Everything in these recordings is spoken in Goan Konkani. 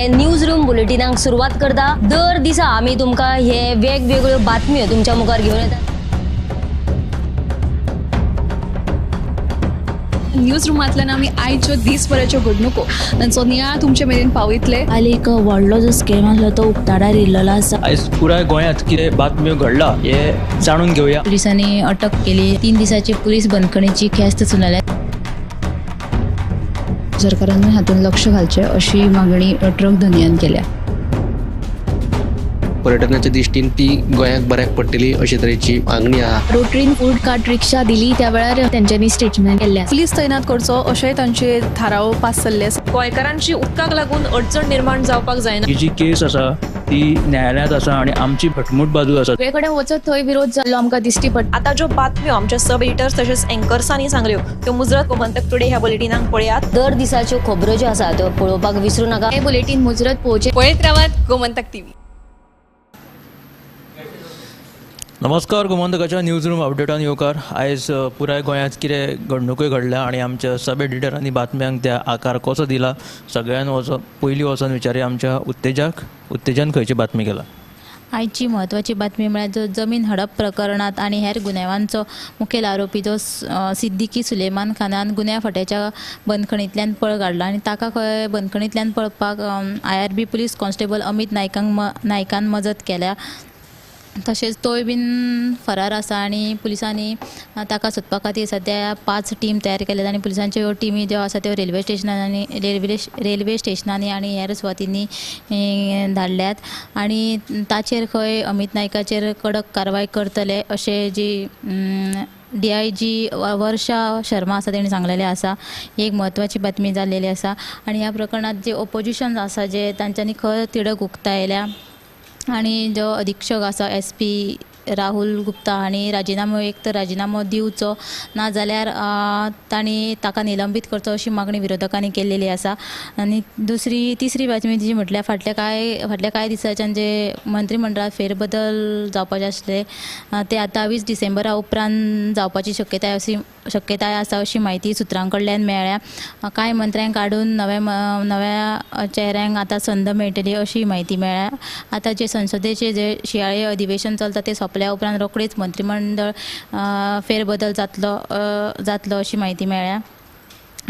न्यूज रूम बुलेटिनाक सुरवात करता. दर दिसा आमी तुमकां हे वेगवेगळ्यो बातम्यो तुमच्या मुखार घेवन येता. न्यूज रुमांतल्यान आमी आयच्यो दीसभराच्यो घडणुको तांचो नियाळ तुमचे मेरेन पावयतले. काल एक व्हडलो जो स्कॅम आसलो तो उक्ताडार येयल्लो आसा. आयज पुराय गोंयांत कितें बातम्यो घडला हे जाणून घेवया. पुलिसांनी अटक केली. 3 दिसाची पुलीस बंदखणीची ख्यास्त सुनायल्या. सरकारान हातूंत लक्ष घालचें अशी मागणी ट्रक धनयान केल्या. पर्यटनाच्या दृष्टीन ती गोंयाक बऱ्याक पडटली अशे तरेची मागणी आहा. रोटरीन फूड कार्ट रिक्षा दिली त्या वेळार तेंच्यांनी स्टेटमेंट केल्लें. पुलीस तैनात करचो अशेंय तांचे थाराव पास जाल्ले आसा. गोंयकारांची उदकाक लागून अडचण निर्माण जावपाक जायना. ही जी केस आसा ती न्यायालयांत आसा आणि आमची घटमूट बाजू आसा. सगळे कडेन वचत थंय विरोध जाल्लो आमकां दिश्टी पडटा. आतां ज्यो बातम्यो आमच्या सब एडिटर्स तशेंच एंकर्सांनी सांगल्यो त्यो मुजरत गोमंतक टुडे ह्या बुलेटिनाक पळयात. दर दिसाच्यो खबरो ज्यो आसा त्यो पळोवपाक विसरू नाका. हे बुलेटीन मुजरत पळोवचें. पळयत रावात गोमंतक टीव्ही. नमस्कार, गोमंतकाच्या न्यूज रूम अपडेटान येवकार. आयज पुराय गोंयांत कितें घडणुक्यो घडल्या आनी आमच्या सब एडिटरांनी बातम्यांक त्या आकार कसो दिला सगळ्यान वचोन पयलीं वचोन विचारया आमच्या उत्तेजाक. उत्तेजान खंयची बातमी केला? आयची म्हत्वाची बातमी म्हळ्यार जो जमीन हडप प्रकरणांत आनी हेर गुन्यांवांचो मुखेल आरोपी जो सिद्दीकी सुलेमान खानान गुन्यांव फांट्याच्या बंदखणींतल्यान पळ काडला आनी ताका खंय बंदखणींतल्यान पळपाक IRB police constable Amit नायकान मजत केल्या. तशेंच तोय बीन फरार आसा आनी पुलिसांनी ताका सोदपा खातीर सद्या 5 टीम तयार केल्यात आनी पुलिसांच्यो ह्यो टिमी ज्यो आसा त्यो रेल्वे स्टेशनांनी रेल्वे स्टेशनांनी आनी हेर सुवातींनी धाडल्यात आनी ताचेर खंय अमीत नायकाचेर कडक कारवाय करतले अशें जी DIG वर्षा शर्मा आसा तेणी सांगलेलें आसा. ही एक म्हत्वाची बातमी जाल्लेली आसा आनी ह्या प्रकरणांत जे ओपोजिशन आसा जे तांच्यांनी खर तिडक उक्तायल्या आनी जो अधीक्षक आसा SP Rahul Gupta हांणी राजिनामो एक तर राजिनामो दिवचो ना जाल्यार तांणी ताका निलंबीत करचो अशी मागणी विरोधकांनी केल्लेली आसा. आनी तिसरी बातमी जी म्हटल्यार फाटल्या कांय दिसाच्यान जे मंत्रिमंडळांत फेरबदल जावपाचे आसले ते आतां 20 डिसेंबरा उपरांत जावपाची शक्यताय आसा अशी म्हायती सुत्रां कडल्यान मेळ्ळ्या. कांय मंत्र्यांक काडून नव्या चेहऱ्यांक आतां संद मेळटली अशी म्हायती मेळ्ळ्या. आतां जे संसदेचे जे शियाळे अधिवेशन चलता ते सोंपल्या उपरांत रोखडीच मंत्रिमंडळ फेरबदल जातलो अशी म्हायती मेळ्ळ्या.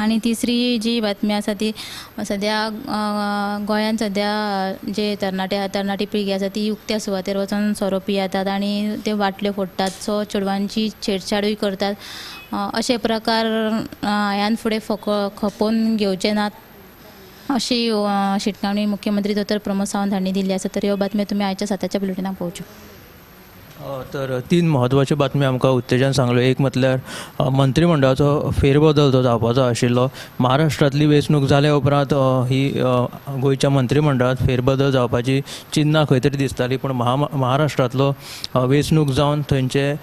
आनी तिसरी जी बातमी आसा ती सद्या गोंयांत सद्या जे तरणाटी पिळगी आसा ती उक्त्या सुवातेर वचून सोरो पियेतात आनी ते बाटल्यो फोडटात, सो चेडवांची छेडछाडूय करतात. अशे प्रकार ह्यान फुडें खपोवन घेवचे नात अशी शिटकावणी मुख्यमंत्री दोतोर प्रमोद सावंत हांणी दिल्ली आसा. तर ह्यो बातम्यो तुमी आयच्या 7च्या बुलेटिनाक पळोवच्यो. तर 3 म्हत्वाच्यो बातम्यो आमकां उत्तेजान सांगल्यो. एक म्हटल्यार मंत्रिमंडळाचो फेरबदल जो जावपाचो आशिल्लो महाराष्ट्रांतली वेंचणूक जाल्या उपरांत ही गोंयच्या मंत्रिमंडळांत फेरबदल जावपाची चिन्नां खंय तरी दिसताली, पूण महाराष्ट्रांतलो वेंचणूक जावन थंयचे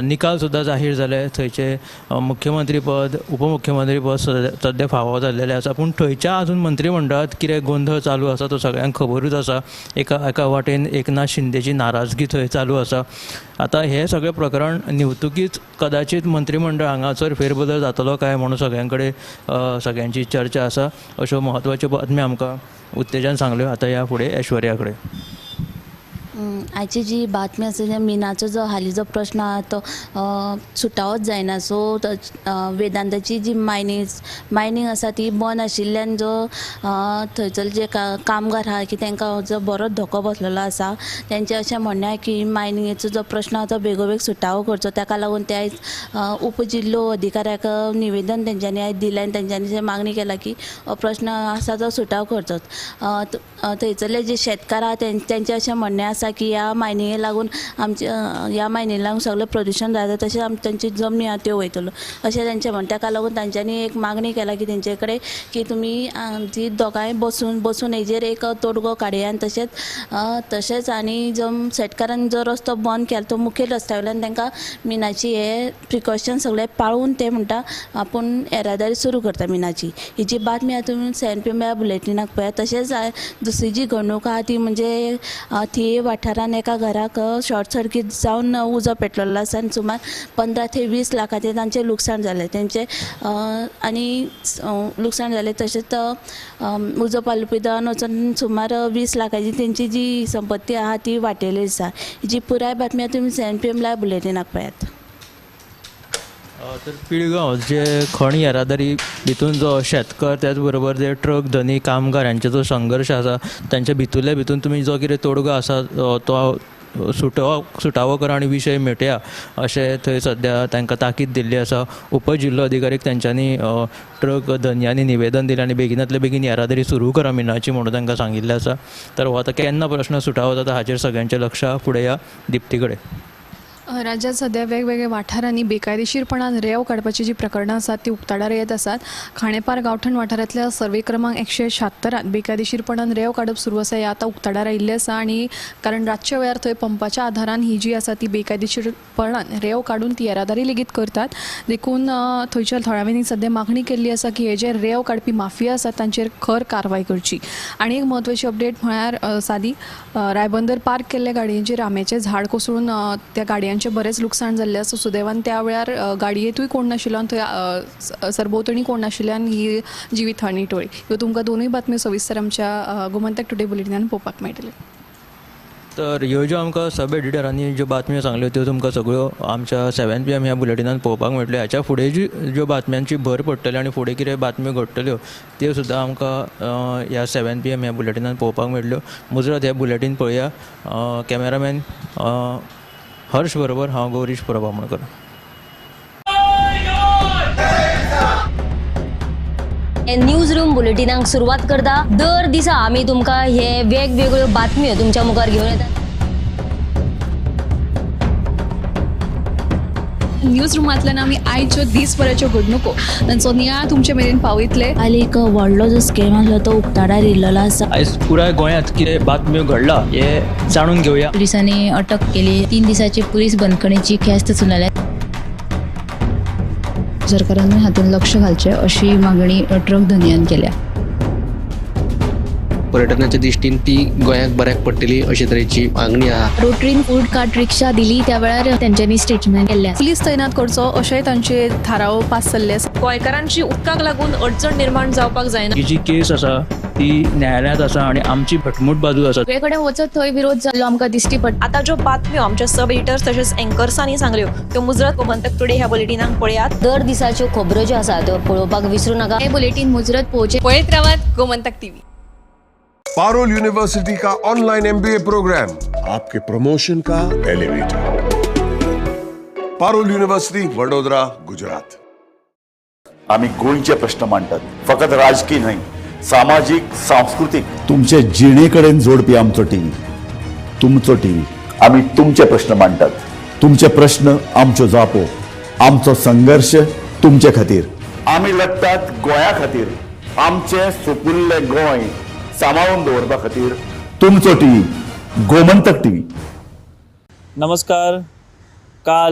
निकाल सुद्दां जाहीर जाले. थंयचे मुख्यमंत्रीपद उपमुख्यमंत्रीपद सद्या फावो जाल्लेलें आसा, पूण थंयच्या अजून मंत्रिमंडळांत कितें गोंदळ चालू आसा तो सगळ्यांक खबरूच आसा. एका वाटेन एकनाथ शिंदेची नाराजगी थंय चालू आसा. आतां हें सगळें प्रकरण निवतुकीच कदाचित मंत्रिमंडळ हांगासर फेरबदल जातलो काय म्हणून सगळ्यां कडेन सगळ्यांची चर्चा आसा. अश्यो म्हत्वाच्यो बातम्यो आमकां उत्तेजान सांगल्यो. आतां ह्या फुडें ऐश्वर्या कडेन. आयची जी बातमी आसा मिनाचो जो हालीं जो प्रश्न आहा तो सुटावोच जायना. सो वेदांताची जी मायनींग आसा ती बंद आशिल्ल्यान जो थंयसर जे कामगार आहा की तांकां जो बरोच धोको बसलेलो आसा. तेंचें अशें म्हणणें आहा की मायनिंगेचो जो प्रश्न आहा तो बेगोबेग सुटावो करचो. ताका लागून ते आयज उपजिल्लो अधिकाऱ्याक निवेदन तेंच्यांनी आयज दिलें आनी तेंच्यांनी मागणी केला की हो प्रश्न आसा तो सुटावो करचो. थंयसरले जे शेतकार आहा तेंचें अशें म्हणणें आसा की ह्या मायनिंगे लागून आमच्या ह्या मायनिंगे लागून सगळें प्रदुशण जाता, तशेंच आमची तांची जमनी आहा त्यो वयतल्यो अशें तेंचें म्हणणें. ताका लागून तांच्यांनी एक मागणी केला की तेंचे कडेन की तुमी जी दोगांय बसून हेजेर एक तोडगो काडया आनी तशेंच आनी जो शेतकारान जो रस्तो बंद केला तो मुखेल रस्त्या वयल्यान तांकां मिनाची हे प्रिकॉशन सगळे पाळून ते म्हणटा आपूण येरादारी सुरू करता मिनाची. ही जी बातमी आहा तुमी 7 PM ह्या बुलेटिनाक पळयात. तशेंच दुसरी जी घडणूक आहा ती म्हणजे थिये वाठार वाठारान एका घराक शॉर्ट सर्कीट जावन उजो पेटलेलो आसा आनी सुमार 15 ते 20 लाखाचें तांचें लुकसाण जालें तेंचें आनी लुकसाण जालें. तशेंच उजो पालोवपी दळान वचून सुमार 20 लाखाची तेंची जी संपत्ती आहा ती वाटयली आसा. जी पुराय बातमी तुमी 7 PM live बुलेटिनाक पळयात. तर पिळगांव जे खण येरादारी भितून जो शेतकार त्याच बरोबर जे ट्रक धनी कामगार हांचे जो संघर्श आसा तांच्या भितूरल्या भितून तुमी जो कितें तोडगो आसा तो सुटावो करा आनी विशय मेटया अशें थंय सद्या तांकां ताकीद दिल्ली आसा. उपजिल्लो अधिकारीक तांच्यांनी ट्रक धनयांनी निवेदन दिलें आनी बेगिनातले बेगीन येरादारी सुरू करा मिनाची म्हणून तांकां सांगिल्लें आसा. तर हो आतां केन्ना प्रश्न सुटावो जाता हाचेर सगळ्यांचें लक्ष फुडें या दिप्ती कडेन. राज्यात सध्या वेगवेगळ्या वाठारांनी बेकायदेशीरपणान रेंव काडपाची जी प्रकरणां आसात ती उक्ताडार येत आसात. खाणेपार गांवठण वाठारांतल्या सर्वे क्रमांक 176 बेकायदेशीरपणान रेंव काडप सुरू आसा हें आतां उक्ताडार आयिल्लें आसा आनी कारण रातच्या वेळार थंय पंपाच्या आधारान ही जी आसा ती बेकायदेशीरपणान रेंव काडून ती येरादारी लेगीत करतात. देखून थंयच्या थळाव्यांनी सध्या मागणी केल्ली आसा की हे जे रेंव काडपी माफिया आसात तांचेर खर कारवाय करची. आनी एक म्हत्वाची अपडेट म्हळ्यार सादी रायबंदर पार्क केल्ल्या गाडयेंचेर आंब्याचें झाड कोसळून त्या गाडयांचें बरेंच लुकसाण जाल्लें आसा. सुदैवान त्या वेळार गाडयेंतूय कोण नाशिल्लो आनी थंय सरभोंवतणी कोण नाशिल्ल्यान ही जिवीत हानी टळ्ळी. ह्यो तुमकां दोनूय बातम्यो सविस्तर आमच्या गोमंतक टुडे बुलेटिनान पळोवपाक मेळटल्यो. तर ह्यो ज्यो आमकां सब एडिटरांनी ज्यो बातम्यो सांगल्यो त्यो तुमकां सगळ्यो आमच्या 7 PM ह्या बुलेटिनान पळोवपाक मेळटल्यो. हाच्या फुडें ज्यो बातम्यांची भर पडटली आनी फुडें कितें बातम्यो घडटल्यो त्यो सुद्दां आमकां ह्या 7 PM ह्या बुलेटिनान पळोवपाक मेळटल्यो. मुजरत हें बुलेटीन पळया. कॅमेरामॅन हर्ष बरोबर हांव गौरीश परब आमोणकर. न्यूज रूम बुलेटिनाक सुरवात करता. दर दिसा आमी तुमकां हे वेगवेगळ्यो बातम्यो तुमच्या मुखार घेवन येतात. न्यूज रुमांतल्यान आमी आयच्यो दीसभराच्यो घडणुको तांचो नियाळ तुमचे मेरेन पावयतले. हालीं एक व्हडलो जो स्कॅम आसलो तो उक्ताडार येयल्लो आसा. आयज पुराय गोंयांत कितें बातम्यो घडला हे जाणून घेवया. पुलिसांनी अटक केली. 3 दिसाची पुलीस बंदखणीची ख्यास्त सुनायल्या. सरकारानूय हातूंत लक्ष घालचें अशी मागणी ट्रक धनयान केल्या. पर्यटनाच्या दृश्टीन ती गोंयाक बऱ्याक पडटली अशे तरेची मागणी आहा. रोटरीन फूड कार्ट रिक्षा दिली त्या वेळार तेंच्यांनी स्टेटमेंट केल्लें. पुलीस तैनात करचो अशेंय तांचे थाराव पास जाल्ले आसा. गोंयकारांची उदकाक लागून अडचण निर्माण जावपाक जायना. ही जी केस आसा ती न्यायालयांत आसा आनी आमची घटमूट बाजू आसा. सगळे कडेन वचत थंय विरोध जाल्लो आमकां दिश्टी पडटा. आतां ज्यो बातम्यो आमच्या सब एडिटर्स तशेंच एंकर्सांनी सांगल्यो त्यो मुजरत गोमंतक टुडे ह्या बुलेटिनाक पळयात. दर दिसाच्यो खबरो ज्यो आसा त्यो पळोवपाक विसरू नाका. हें बुलेटीन मुजरत पळोवचें. पळयत रावात गोमंतक टीव्ही. पारुल यूनिवर्सिटी का ऑनलाइन MBA programme आपके प्रमोशन का एलिवेटर. पारुल यूनिवर्सिटी, वडोदरा, गुजरात. आमी गोंयचे प्रश्न मांडटात, फकत राजकीय न्हय, सामाजीक, सांस्कृतीक. तुमचे जिणे कडेन जोडपी आमचो टीव्ही, तुमचो टीव्ही. आमी तुमचे प्रश्न मांडटात, तुमचे प्रश्न आमच्यो जापो, आमचो संघर्श तुमचे खातीर. आमी लढटात गोंया खातीर, आमचें सुपुल्लें गोंय सांबाळून दवरपा खातीर. तुमचो टीव्ही, गोमंतक टीव्ही. नमस्कार. काल